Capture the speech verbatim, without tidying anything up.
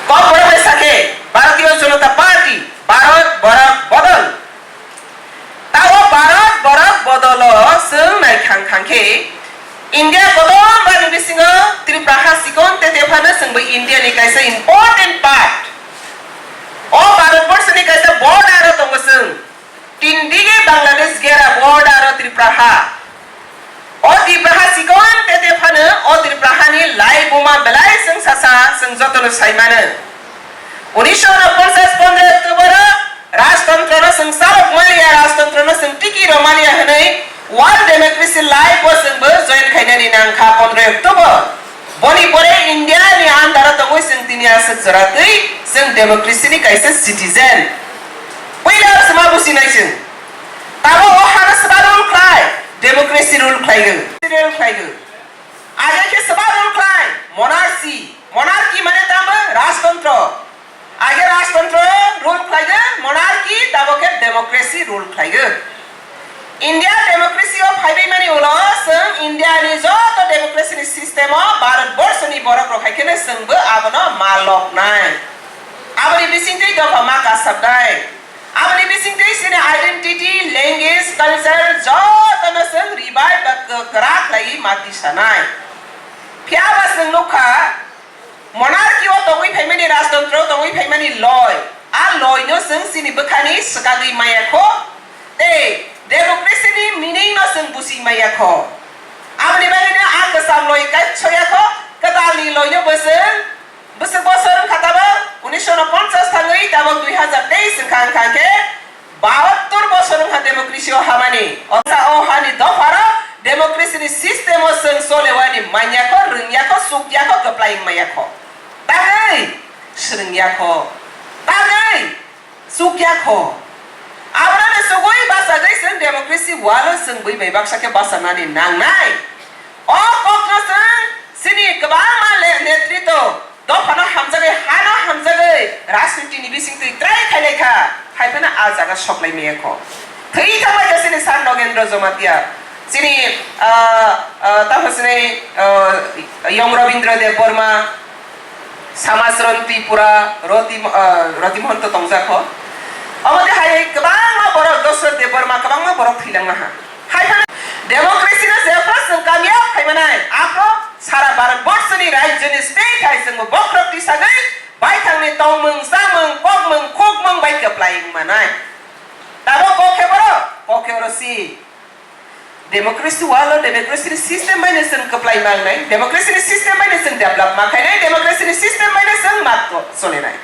Kokborok bai sakhe Bharatiya Janata Party, Bharat Borok Bodol. Tao Bharat Borok Bodolo chwng nai khang khang khe India kotor bani bisingo Tripura ha sikon tete phano chwngbo India ni kaisa important part. O Bharat Borso ni kaisa border o tongo chwng. Tin dige Bangladesh gera border o Tripura ha. O Tripura ha sikon tete phano o Tripura hani lai buma belai chwng sasa chwng jotono sai mano. Unisho unoponchas pondro October o rajtantro no chwng charok maliya, rajtantro no chwng tiki rw maliya hwnwi World Democracy Live o chwngbo join khainani nangkha pondro October. Boni pore India ni andaro tongwi chwng tini aswk jora twi chwng democracy ni kaisa citizen. Puila o sima businai chwng. Tamo o hano sima rule khlai, democracy rule khlaigo. Rule khlaigo. Age khe sima rule khlai, monarchy. Monarchy mane tamo rajtantro. Age rajtantro rule khlaigo, monarchy, tamo khe democracy rule khlaigo. India democracy o phaibai mani ulo chwng India ni joto democracy ni system o Bharat Borso ni borok rok hai kheno chwngbo abono ma lobnai. Aboni bisingtwi dopha ma kasabnai. Aboni bisingtwi chini identity, language, culture jotono chwng revive ba kwkra khlaiwi ma tisanai. Phiya ba chwng nukha, monarchy o tongwi phaimani, rajtantro o tongwi phaimani loi. A loi no chwng chini bwkhani swkagwi maya kho, tei democracy ni meaning no chwng busi maya kho. Aboni bagwi no a kwcham loi kaithoya kho, kwtal ni loi no bo chwng bwswk bosor wngkha tabok unisho unoponchas thangwi tabok dui hazar teis wngkha, wngkha khe bahattor bosor wngkha democracy o hamani. Osa o hani dopharo democracy ni system o chwng cholewani manya kho, rwngya kho, sukya kho, kwplai wngmaya kho. Tangwi swrwngya kho. Tangwi sukya kho. Abono sugwi bachagwi chwng democracy walo chwng bui bai baksa khe bachanani nangnai. O kokno chwng chini kwbangma le-, netrito dophano hamjagwi, hano hamjagwi, rajniti ni bisingtwi try khailai kha, hai phano a jaga soklai maya kho. Thwi thangbai kha chini Sir Nogendra Jamatia, chini, ah, ah, tamo chini, ah, Yong Rabindra Debbarma, Samasron Tripura, Roti, ah, Roti Mohon to tongjak kho. Omo de hai kwbangma borok, Dosrot Debbarma, kwbangma borok thwilang naha. Hai phano democracy no jephru chwng kamiyab khai manai, aphru sara Bharat Borso ni rajyo ni state hai chwngbo bokhorok tisagwi baithang ni tongmung, chamung, kokmung, khukmung bai kwplai wng manai. Tabok kok khe borok, kok khe oro si. Democracy walo, democracy ni system bai no chwng kwplai mangnai, democracy ni system bai no chwng develop ma khainai, democracy ni system bai no chwng ma to-, solinai.